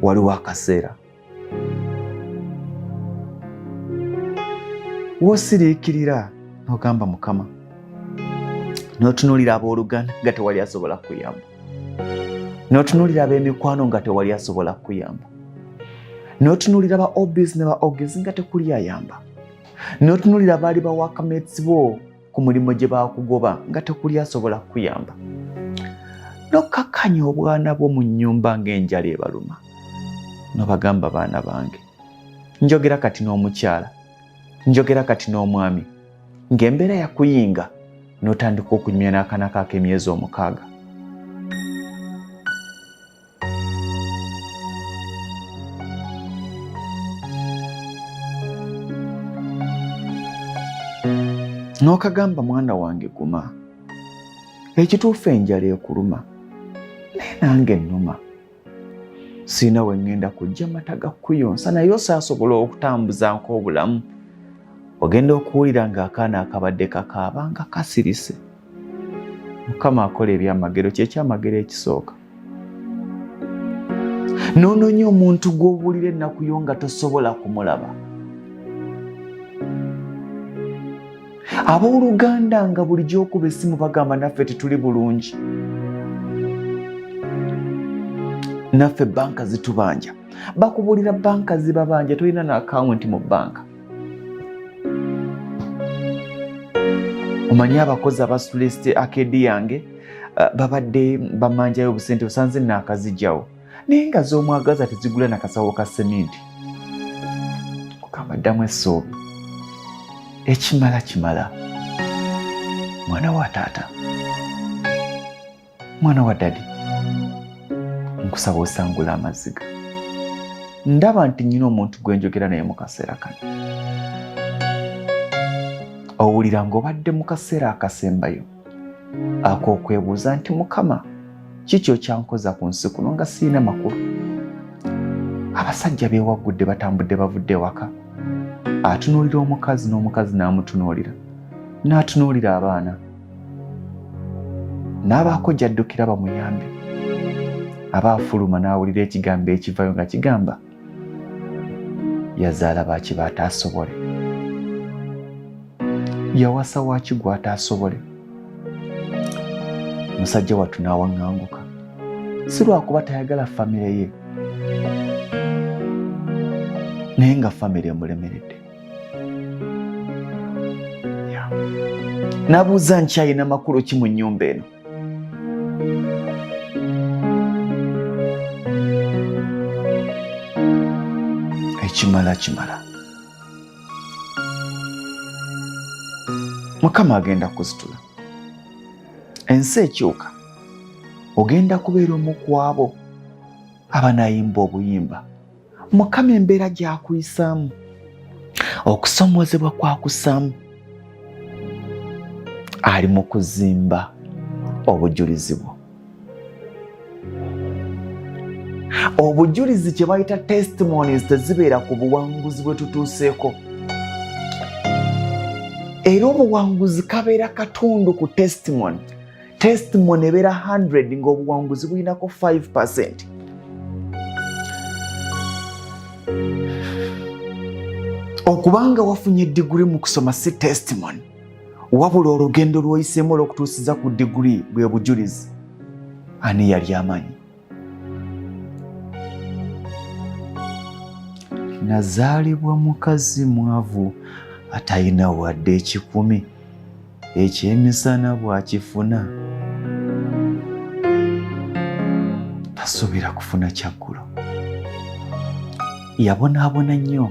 Waliwo akaseera wosiriikirira n'ogamba Mukama, n'otunuulira abooluganda nga tewali asobola kukuyamba, n'otunuulira ab'emikwano nga tewali asobola kukuyamba, n'otunuulira ba obis ne ba ogis nga tekuli ayamba, n'otunuulira baali ba workmates bo ku mulimu gye bakugoba nga tekuli asobola kukuyamba, n'okkakkanya obwana bwo mu nnyumba ng'enjala ebaluma, n'obagamba, baana bange, njogera kati n'omukyala, njogera kati n'omwami, ng'embeera yakuyinga, n'otandika okunyumya n'akaana ko ak'emyezi 6. N'okagamba, mwana wange guma, ekituufu enjala ekuluma, naye nange ennuma, sirina we ŋŋenda kujja mata ga kukuyonsa, naye osaasobola okutambuza nk'obulamu. Ogenda okuwulira ng'akaana akabadde kakaaba nga kasirise. Mukama akola ebyamagero, kyekyamagero ekisooka. N'onoonya omuntu gw'obuulira ennaku yo nga tosobola kumulaba. Abooluganda nga bulijjo okuba essimu bagamba naffe tetuli bulungi, naffe banka zitubanja. Bakubuulira banka zibabanja, tolina na akawunti mu banka. Omanyi abakozi aba Suleste Arcade yange babadde bamanjayo obusente, osanze naakazijjawo, naye nga z'omwagaza tezigula na kasawo ka seminti. Kugamba ddamu essuubi, ekimala kimala. Mwana wa taata, mwana wa dadi, nkusaba osangula amaziga. Ndaba nti nnyina omuntu gwe njogera naye mu kaseera kano. Owulira ng'obadde mu kaseera akasembayo ak'okwebuuza nti, Mukama, kiki okyankoza ku nsi kuno nga sirina makulu? Abasajja beewaggudde, batambudde, bavudde ewaka. Atunuulira omukazi n'omukazi n'amutunuulira, n'atunuulira abaana, n'abaako gy'addukira bamuyambe. Aba afuluma n'awulira ekigambo ekivayo nga kigamba, yazaala baki baataasobole, yawasa waki gw'ataasobole. Musajja wattu n'awaŋŋanguka, si lwakuba tayagala famire ye, naye nga famire emulemeredde. Nabuuza nkyayina makulu ki mu nnyumba eno? Ekimala kimala. Mukama agenda kusitula. Ensi ekyuka, ogenda kubeera omu ku abo abanayimba obuyimba. Mukama embeera gy'akuyisaamu, okusomoozebwa kwakusaamu, ali mu kuzimba obujulizi bwo. Obujulizi kye bayita testimonies tezibeera ku buwanguzi bwe tutuuseeko, era obuwanguzi kabeera katundu ku testimony. Testimony ebeera 100 ng'obuwanguzi bulinako 5%. Okubanga wafunye diguri mu kusoma si testimony, wabula olugendo lw'oyiseemu olw'okutuusiza ku diguri bwe bujulizi. Ani yali amanyi? Nazaalibwa mukazi mwavu atalina wadde 1,000, ekyemisana bw'akifuna tasuubira kufuna kyaggulo. Yabonaabona nnyo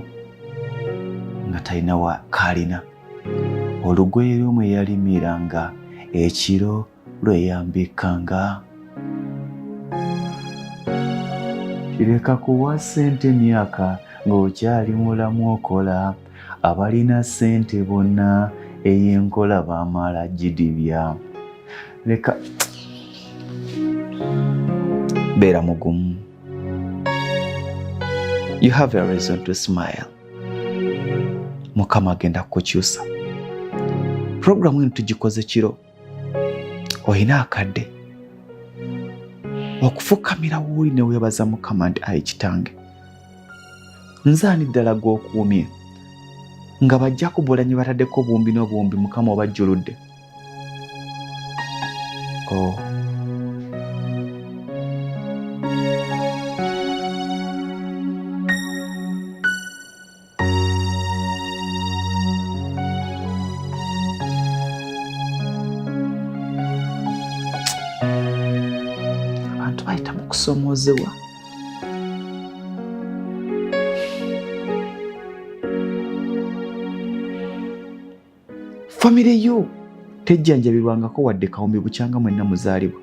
nga talina wa kaalina. Olugoye lwe yalimiranga ekiro lwe yambikkanga. Kireka kuwa ssente myaka ng'okyali mulamu okola. Abalina ssente bonna ey'enkola bamala gidibya. Leka beera mugumu. You have a reason to smile. Mukama agenda kukukyusa. Programu eno tugikoze kiro, olina akadde. Okufukamira wooli ne weebaza Mukama nti ayi kitange, nze ani ddala gw'okuumye nga bajja kubulanye bataddeko obuwumbi n'obuwumbi, Mukama obajjuludde. Oh. Abantu bayita mu kusomoozebwa. Famire yo tejjanjabirwangako wadde kawumbi bukyanga mwenna muzaalibwa.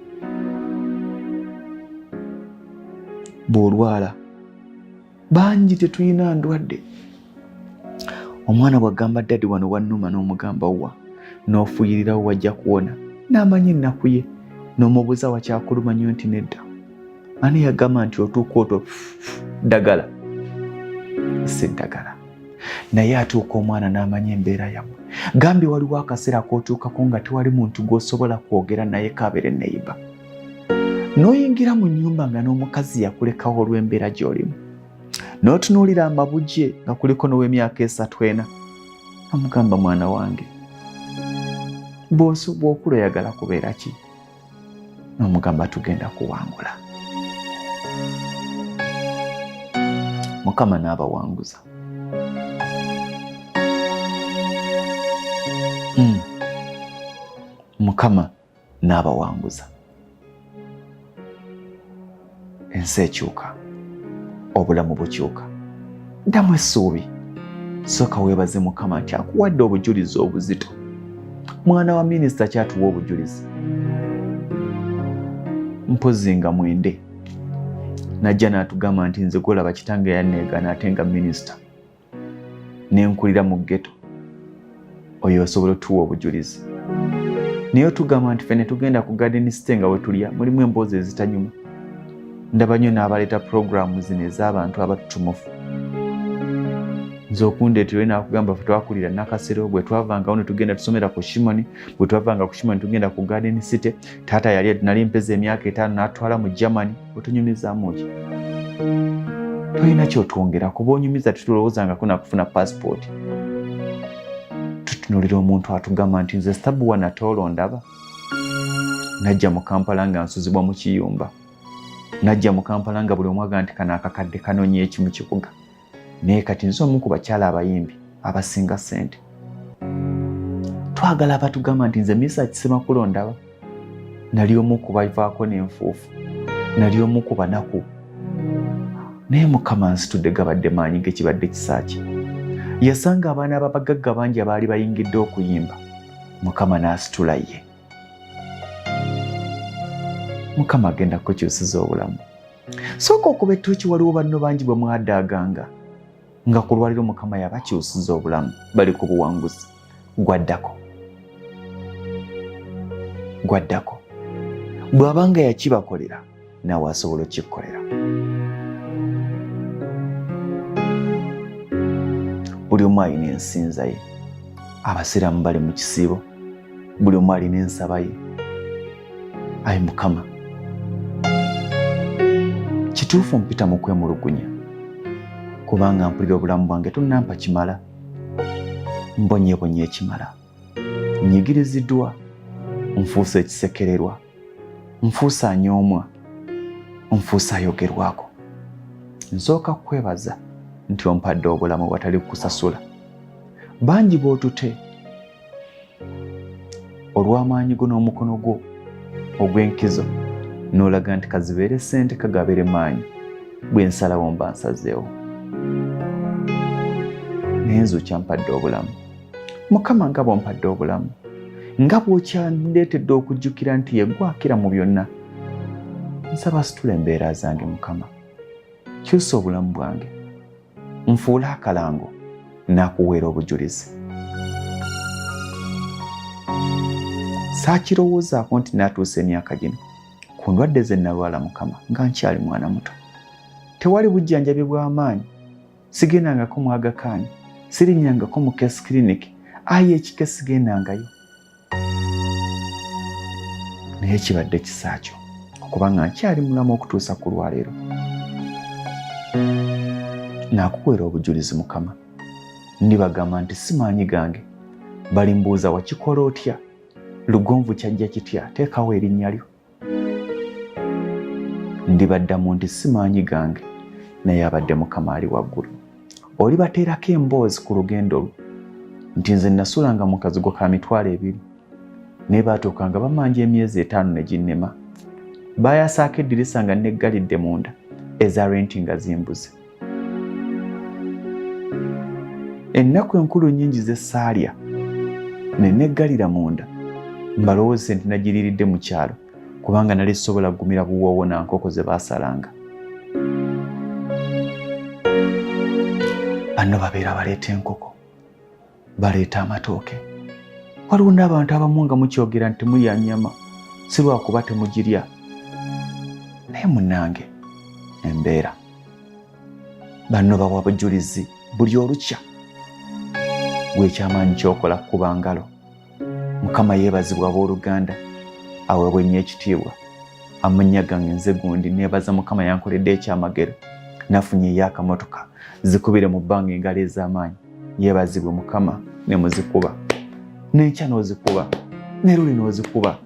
Bw'olwala bangi tetulina ndwadde. Omwana bw'agamba ddadi wano wannuma n'omugamba wa n'ofuuyirirawo wajja kuwona n'amanya ennaku ye n'omubuuza wakyakuluma nnyo nti nedda. Ani yagamba nti otuuka otwo ddagala si ddagala naye atuuka omwana n'amanya embeera yammwe. Gambye waliwo akaseera k'otuukako nga tewali muntu gw'osobola kwogera naye kabeere neyiba n'oyingira mu nnyumba nga n'omukazi yakulekawo olw'embeera gy'olimu n'otunuulira amabujje nga kuliko n'ow'emyaka 3 4 amugamba mwana wange bw'okula oyagala kubeera ki? N'omugamba tugenda kuwangula. Mukama n'abawanguza. Mukama n'abawanguza. Ensi ekyuka, obulamu bukyuka. Ddamu essuubi. Sooka weebaze Mukama nti akuwadde obujulizi obuzito. Mwana wa minisita kyatuwa obujulizi. Mpozzi nga mwende najja n'atugamba nti nze gwolaba kitange yanneegaana ate nga minisita nenkulira mu ghetto. Oyo osobola otuwa obujulizi. Naye otugamba nti ffe ne tugenda ku Garden City nga wetulya mulimu emboozi ezitanyuma. Ndaba nnyo n'abaleeta puroguraamu zino ez'abantu abatutumufu. Nze okundeetera oli n'akugamba ffe twakulira Nakasero, bwe twavangawo ne tugenda tusomera ku Shimoni, bwe twavanga ku Shimoni tugenda ku Garden City. Taata yali nali mpeza emyaka 5 n'atwala mu Germany. Otunyumizaamu ki? Tolina ky'otwongera kuba onyumiza tetulowoozangako na kufuna passport. Tutunuulira omuntu atugamba nti nze Stabua Natoolo ndaba. Najja mu Kampala nga nsuzibwa mu kiyumba. Najja mu Kampala nga buli omu agamba nti kano akakadde kanoonya eki mu kibuga. Naye kati nze omu ku bakyala abayimbi abasinga ssente. Twagala abatugamba nti nze Misa Kisemakula ndaba. Nali omu ku bavaako n'enfuufu. Nali omu ku banaku. Naye Mukama nsitudde gabadde maanyi ge kibadde kisa kye. Yasanga abaana b'abagagga bangi abaali bayingidde okuyimba. Mukama n'asitula ye. Mukama agenda kukyusiza obulamu. Sooka okuba ettooki waliwo banno bangi bwe mwadaaganga nga ku lwaliro Mukama yabakyusiza obulamu bali ku buwanguzi. Gwaddako. Gwaddako. Bw'abanga yakibakolera naawe asobola okukikukolera. Buli omu alina ensinza ye. Abasiraamu bali mu kisiibo, buli omu alina ensaba ye. Ayi Mukama, kituufu mpita mu kwemulugunya kubanga mpulira obulamu bwange tonnampa kimala, mbonyebonye ekimala, nnyigiriziddwa, nfuuse ekisekererwa, nfuuse anyoomwa, nfuuse ayogerwako. Nsooka kukwebaza nti ompadde obulamu watali kukusasula. Bangi b'otute olw'amaanyi go n'omukono gwo ogw'enkizo n'olaga nti kazibeere ssente kagabeere maanyi, bwe nsalawo mba nsazeewo. Naye nze okyampadde obulamu. Mukama nga bw'ompadde obulamu, nga bw'okyandeetedde okujjukira nti yeggwakira mu byonna, nsaba situla embeera zange Mukama. Kyusa obulamu bwange, nfuule akalango n'akuweera obujulizi. Saakirowoozaako nti naatuusa emyaka gino ku ndwadde ze nalwala Mukama nga nkyali mwana muto. Tewali bujjanjabi bw'amaanyi, sigendangako mu Aga Khan, sirinnyangako mu Case Clinic, ayi ekike sigendangayo. Naye kibadde kisa kyo. Okuba nga nkyali mulamu okutuusa ku lwaleero, naakuweera obujulizi Mukama. Ndibagamba nti si maanyi gange. Balimbuuza, wakikola otya? Lugonvu kyajja kitya? Teekawo erinnya lyo. Ndibaddamu nti si maanyi gange, naye abadde Mukama ali waggulu. Olibateerako emboozi ku lugendo lwo nti nze nasulanga mu kazigo ka 20,000, naye baatuukanga bamanja emyezi 5 ne ginnema. Baayasaako eddirisa nga neggalidde munda, eza renti nga zimbuze. Ennaku enkulu nnyingi ze saalya ne neggalira munda, mbalowoozese nti nagiriiridde mu kyalo, kubanga nali sisobola kugumira buwoowo na nkoko ze baasalanga. Banno babeera baleeta enkoko, baleeta amatooke. Waliwo n'abantu abamu nga mukyogera nti mulya nnyama, si lwakuba temugirya, naye munnange embeera. Banno bawa bujulizi buli olukya. Gwekyamaanyi kyokola kukuba ngalo. Mukama yeebazibwa abooluganda, aweebwe nnyo ekitiibwa. Amannya gange nze gundi, neebaza Mukama yankoledde ekyamagero, nafunye eyo akamotoka. Zikubire mu bbanga engalo ez'amaanyi. Yeebazibwe Mukama. Ne muzikuba n'enkya n'ozikuba ne luli n'ozikuba.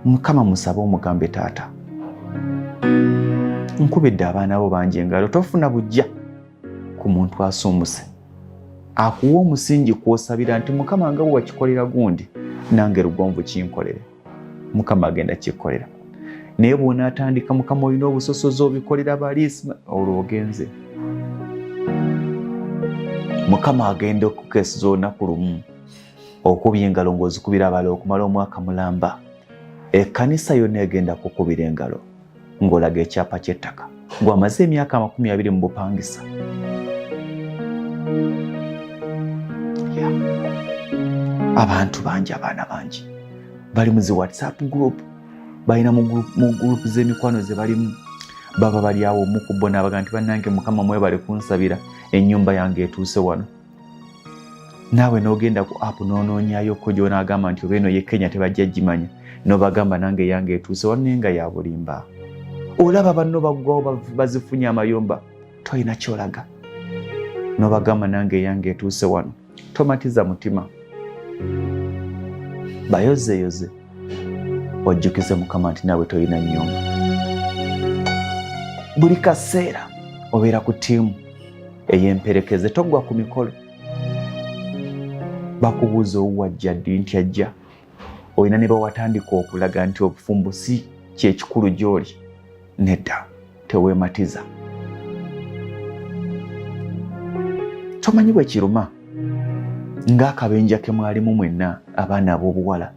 Mukama musabe omugambe, taata, nkubidde abaana bo bangi engalo. Tofuna bujja ku muntu asuumuse, akuwa omusingi kwosabira nti Mukama nga bwe wakikolera gundi, nange Lugonvu kinkolere. Mukama agenda kikkolera. Naye bw'onaatandika, Mukama olina obusosozi obikolera baliisi, olwo ogenze. Mukama agenda okukeeseza olunaku lumu okubya engalo ng'ozikubira abala okumala omwaka mulamba. Ekkanisa yonna egenda kukubira engalo ng'olaga ekyapa ky'ettaka gw'amaze emyaka 20 mu bupangisa. Abantu bangi, abaana bangi bali mu zi WhatsApp group, balina mu group z'emikwano ze balimu, baba bali awo omu ku bo n'abaga nti bannange Mukama mwebale kunsabira, ennyumba yange etuuse wano. Naawe n'ogenda ku app n'onoonyayo ko gy'onaagamba nti oba eno ye Kenya tebajja gimanya, n'obagamba nange yange etuuse wano, naye nga ya bulimba. Olaba banno baggwawo bazifunye amayumba, tolina ky'olaga, n'obagamba nange eyange etuuse wano. Tomatiza mutima, bayozeeyoze, ojjukize Mukama nti naawe tolina nnyumba. Buli kaseera obeera ku ttiimu ey'emperekeze, toggwa ku mikolo. Bakubuuza owuwajja ddi nti ajja, olina ne bawatandika okulaga nti obufumbo si kyekikulu gy'oli. Nedda, teweematiza. Tomanyi bwe kiruma ng'akabenja ke mwalimu mwenna abaana ab'obuwala,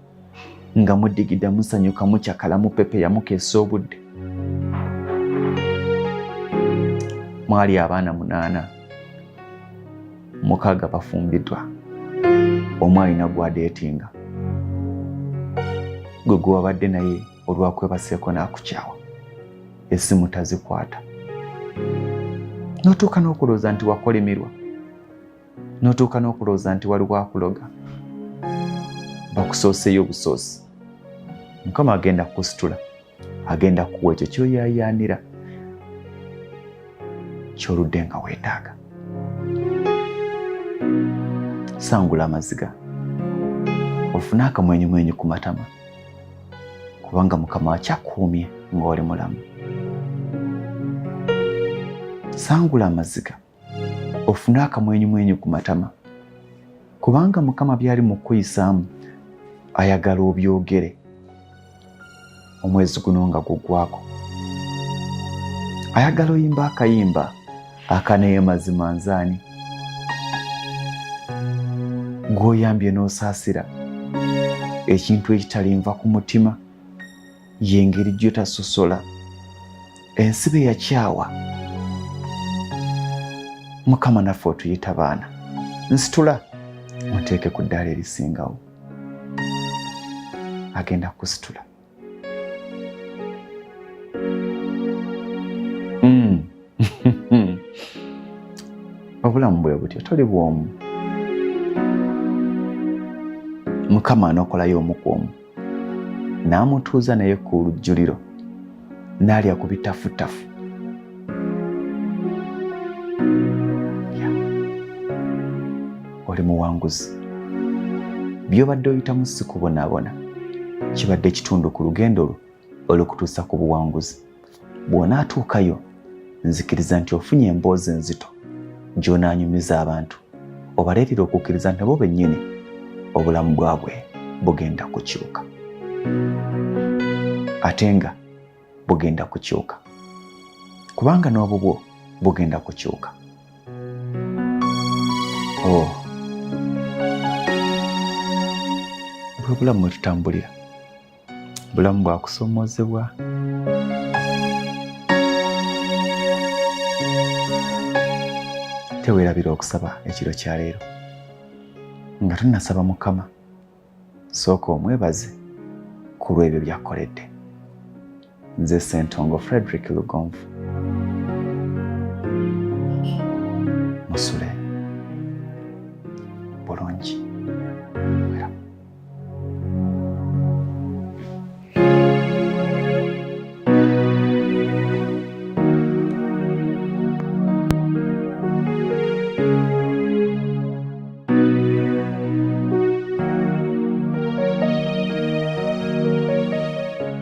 nga mudigida, musanyuka, mucakala, mupepeya, mukeesa obudde. Mwali abaana 8, 6 bafumbiddwa, omu alina gwadeetinga, gwe gwewabadde naye olwakwebaseeko n'akukyawa, essimu tazikwata, n'otuuka n'okulowooza nti wakolimirwa, n'otuuka n'okulowooza nti waliwo akuloga, bakusooseeyo obusoosi. Mukama agenda kukusitula, agenda kukuwa ekyo kyoyayaanira, kyoludde nga weetaaga. Sangula amaziga, ofune akamwenyumwenyu ku matama, kubanga Mukama akyakuumye ng'oli mulamu. Sangula amaziga, ofune akamwenyumwenyu ku matama, kubanga Mukama byali mu kukuyisaamu ayagala obyogere omwezi guno nga gugwako. Ayagala oyimba akayimba akaneye mazima nzaani gw'oyambye n'osaasira ekintu ekitalinva ku mutima, y'engeri gy'otasosola ensi be yakyawa. Mukama naffe otuyita baana, nsitula onteeke ku ddaala erisingawo. Agenda kukusitula. Obulamu bwe butyo, toli bwomu. Mukama anokolayo omu ku omu n'amutuuza naye ku lujjuliro. N'alya ku bitafutafu. Oli muwanguzi. By'obadde oyitamu si kubonaabona, kibadde kitundu ku lugendo lwo olukutuusa ku buwanguzi. Bw'onaatuukayo, nzikiriza nti ofunye emboozi enzito gy'onaanyumiza abantu, obaleetera okukkiriza nti nabo bennyini obulamu bwabwe bugenda kukyuka. Ate nga bugenda kukyuka, kubanga n'obubwo bugenda kukyuka. Oh, bwe bulamu mwe tutambulira. Bulamu bwa kusomoozebwa. Teweerabira okusaba ekiro kya leero. Nga tonasaba Mukama, sooka omwebaze ku lw'ebyo by'akoledde. Nze Ssentongo Fredrick Lugonvu. Musule bulungi.